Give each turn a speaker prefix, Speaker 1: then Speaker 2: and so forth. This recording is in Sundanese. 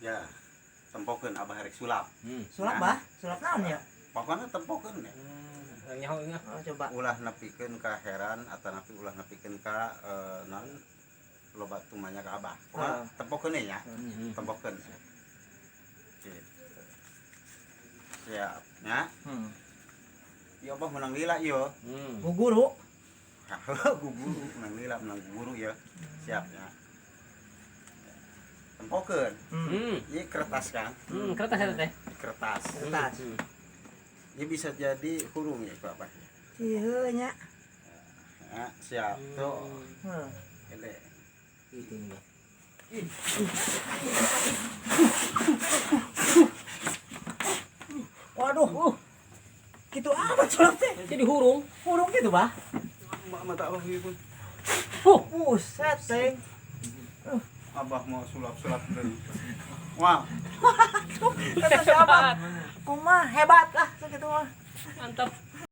Speaker 1: Ya, tempokeun, Abah rek sulap.
Speaker 2: Sulap,
Speaker 1: Nah.
Speaker 2: Bah? Sulap naon ya?
Speaker 1: Pokoknya tempokeun ya.
Speaker 3: Nyaho nya.
Speaker 2: Oh, coba.
Speaker 1: Ulah nepikeun ka heran atau napi ulah nepikeun ka naon, loba tumanya ka Abah. Pokoknya tempokeun ya. Tempokeun. Gitu. Siap, nya. Ya, Abah menang lila yo.
Speaker 2: Bu guru.
Speaker 1: Guru menang lila, menang guru ya. Siap ya. Tempokeun. Ini kertas kan?
Speaker 3: Kertas eta teh.
Speaker 1: Kertas.
Speaker 2: Kertas.
Speaker 1: Ini bisa jadi hurung ya, Pak, Abah.
Speaker 2: Ieu nya.
Speaker 1: Ya, siap. Tuh. Gede.
Speaker 3: Itu nih.
Speaker 2: Waduh. Gitu amat sulap teh.
Speaker 3: Jadi hurung.
Speaker 2: Hurung gitu, Bah.
Speaker 1: Mata Abah gitu.
Speaker 2: Buset, teh.
Speaker 1: Abah mau sulap-sulap deui. Wah,
Speaker 2: Kata siapa? Kumaha hebat lah segitu mah.
Speaker 3: Mantap.